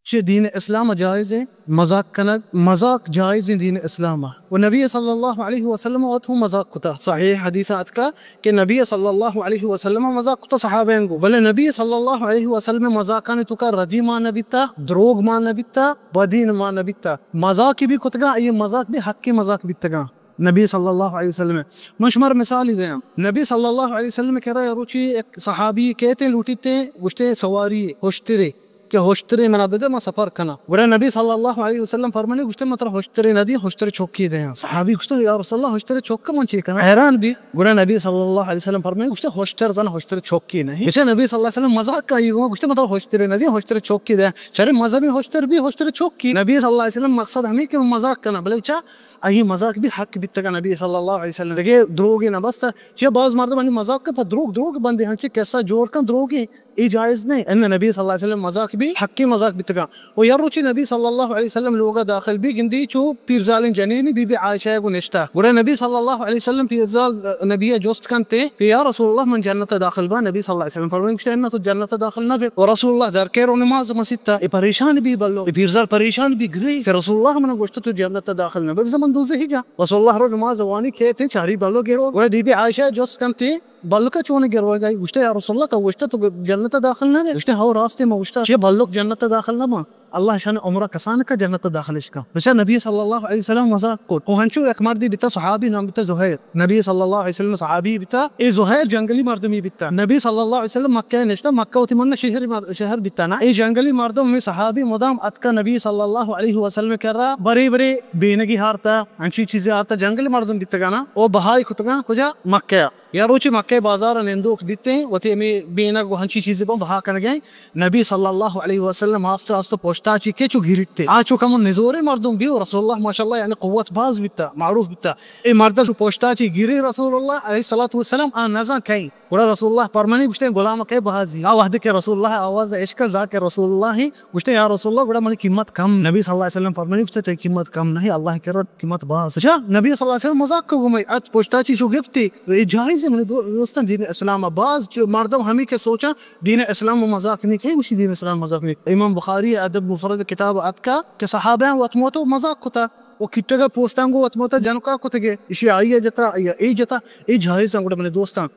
چہ دین اسلام ءَ جائز ایں مذاق کنگ؟ مذاق جائز ایں دین اسلام ءَ۔ و نبی صلی اللہ علیہ وسلم ءَ وت ہوں مذاق کتا۔ صحیح حدیث ءَ اتکا کہ نبی صلی اللہ علیہ وسلم ءَ مذاق کتا صحابہ انگو، بلے نبی صلی اللہ علیہ وسلم ءِ مذاقانی توکا ردی ما نہ بیتا، دروگ ما نہ بیتا، بدی ما نہ بیتا۔ مذاق بھی کتگا، یہ مذاق بھی حق مذاق بیتگا۔ نبی صلی اللہ علیہ وسلم ءَ۔ من شمار مثال دیاں۔ نبی صلی اللہ علیہ وسلم ءِ کرا روچی ایک صحابی کہتے لوٹیتے، گوشتے سواری ہشترے کہ ہشترے منا بدے، من سفر کناں۔ گڑا نبی صلی اللہ علیہ وسلم فرمانی، گوشتے من ترا ہشترے نہ دی، ہشترے چوکی دیاں۔ صحابی گوشتے یا رسول اللہ، ہشترے چوک من چی کناں؟ حیران بی۔ گڑا نبی صلی اللہ علیہ وسلم فرمانی، گوشتے ہشتر زن، ہشترے چوکی نہیں۔ گوشتے نبی صلی اللہ علیہ وسلم مذاق کا ہی ہوا، گوشتے من ترا ہشترے نہ دی، ہشترے چوکی دیاں۔ شرے مذہبی ہشتر بی، ہشترے چوکی۔ نبی صلی اللہ علیہ وسلم مقصد ہمیں کہ مذاق کناں، بلے چا اہی مذاق بھی حق بیتگا نبی صلی اللہ علیہ وسلم۔ دگہ دروگے نہ بستا۔ چیا باز مردم ہنی مذاق کہ پہ دروگ، دروگ بندے ہنچی قصہ جوڑ کن دروگی۔ اے جائز نہیں۔ ان نبی صلی اللہ علیہ وسلم مذاق بھی حقی مذاق بیتگا۔ و یا روچی نبی صلی اللہ علیہ وسلم لوگا داخل بی گندی چو پیرزالیں جنینی بی بی عائشہ گو نشتا۔ گڑا نبی صلی اللہ علیہ وسلم پیرزال نبی جست کنتے کہ یا رسول اللہ من جنت داخل با۔ نبی صلی اللہ علیہ وسلم فرمائے گوشتے ان تو جنت داخل نہ بے۔ و رسول اللہ در کے رو نماز مسیت تا۔ اے پریشان بی بلو۔ اے پیرزال پریشان بی گری کہ رسول اللہ من گوشت تو جنت داخل نہ بے۔ بزمن دوزہ ہی جا۔ رسول اللہ رو نماز وانی کہتے چاری بلو گرو۔ گڑا بی بی عائشہ جست کنتے بلک چون گروگا؟ گوشتے یا رسول اللہ تو گوشت تو جنت داخل نہ بے۔ گوشتے ہو راستے ما گوشتا چہ بلک جنت داخل نہ با۔ اللہ شان عمرہ کسان کا جنت داخل اش کا۔ بچا نبی صلی اللہ علیہ وسلم مذاق کو۔ او ہنچو ایک مردی بیتا صحابی نام بیتا زہیر۔ نبی صلی اللہ علیہ وسلم صحابی بیتا۔ اے زہیر جنگلی مردمی بیتا۔ نبی صلی اللہ علیہ وسلم مکہ نشتا، مکہ وتی من شہر مر-، شہر بیتا نا۔ اے جنگلی مردم ہمیں صحابی مدام اتکا نبی صلی اللہ علیہ وسلم کرا برے برے بینگی ہارتا، انچی چیزیں ہارتا، جنگلی مردم بیتگا نا۔ او بہائی کتگا کجا؟ مکہ۔ یا روچی مکہ بازار نندوک دیتے، وتی ہمیں بینگ و ہنچی چیزیں بہا کنگے۔ نبی صلی اللہ علیہ وسلم آستے آستے پشتا چی کے چو گیریتے۔ آ چو کمو نزورے مردم بیو، رسول اللہ ماشاءاللہ یعنی قوت باز بیتا، معروف بیتا۔ اے مرد چو پشتا چی گیری رسول اللہ علیہ الصلوۃ والسلام آ نزان کئی۔ گڑا رسول اللہ فرمانی گوشتے غلام کے بازی۔ آ وحدے کہ رسول اللہ آواز اشکن زا کہ رسول اللہ گوشتے یا رسول اللہ گڑا منی قیمت کم۔ نبی صلی اللہ علیہ وسلم فرمانی گوشتے تئی قیمت کم نہیں، اللہ کرا قیمت باز۔ اچھا، نبی صلی اللہ علیہ وسلم مذاق کو گمئی ات پشتا چی چو گپتی۔ اے جائز ہے منی دو-، دوستان دین اسلام باز جو مردم ہمیں کہ سوچا دین اسلام و مذاق نہیں، کہیں گوشی دین اسلام مذاق نہیں۔ امام بخاری ادب مفرد کتاب اتکا کہ صحابہ وت موت مذاق کتا۔ و کٹگا پوستانگو وت موت جنکا کتگے۔ اشی آئی جتا، آئی اے جتا، اے جائز ہیں گڑا منی دوستان۔